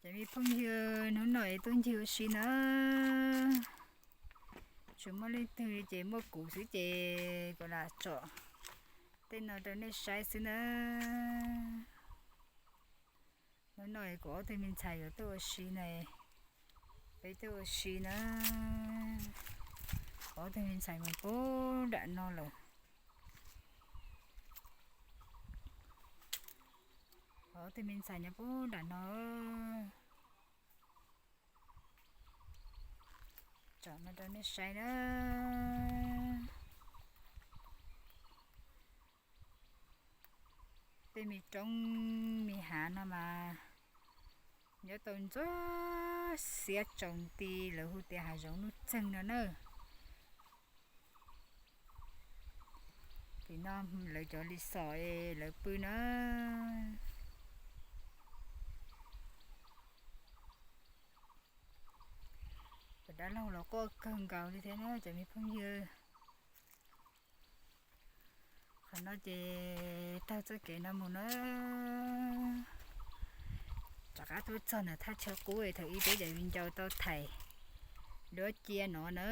Cov me phooj ywg, hnub no es tuaj ncig ua si na, tsis muaj leej twg ces muaj kuv xwb ces kuv lam tsom tej no rau nej saib xwb na. Hnub no kuv ob tug me ntxhais yuav tuaj ua si na, peb tuaj ua si na. Ob tug me ntxhais mus pub nram no lawm. Ob tug me ntxhais nyob pub nram no. Tsom no rau nej saib na. Tej me roob me hav no mas nyob tau ntxuav xiab tsaus nti, lawv hu tias hav zoov nuj txeeg no na. Tim no lawv cov lis xos lawv pw na. Cov dab laug los quaj kawg nkaus li thiab na cov me phooj ywg. Qhov no ces taug txoj kev no mus na, rov qab tuaj txog ntawm thaj chaw qub thaum ub peb cov viv ncaus tau thaiv duab cia no na.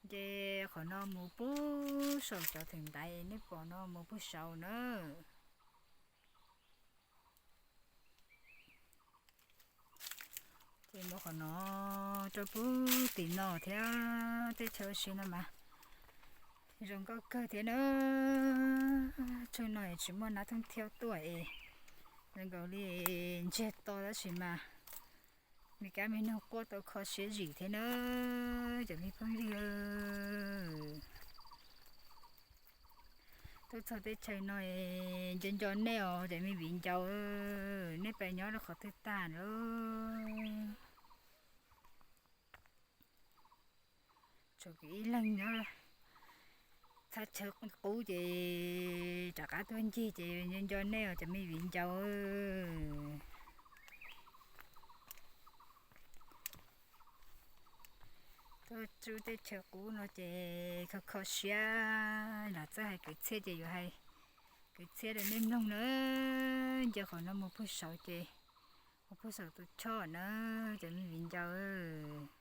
Ces qhov no mus pub saum cov theem ntaiv nej pom no mus pub saud na. Ces mus qhov no rau pub tim no thiab, teb chaws ua si no mas zoo nkauj kawg thiab na. Txoj no tsis muaj nab thooj thiab tuaj es zoo nkaus li ntsiag to tab sis mas me kab me noog quaj tau kho siab zim thiab na cov me phooj ywg. Tuaj txog teb chaws no nco nco nej os cov me viv ncaus, nej pais nyob rau qhov twg tag lawm? Tshuav kuv ib leeg nyob thaj chaw qub ces rov qab tuaj ncig ces nco nco nej os cov me viv ncaus. Tuaj txog teb chaws qub no ces kho kho siab, lam txawj hais kwv txhiaj ces yuav hais kwv txhiaj rau nej mloog na. Nce qhov no mus pug saud ces mus pug saum tus choj na cov me viv ncaus.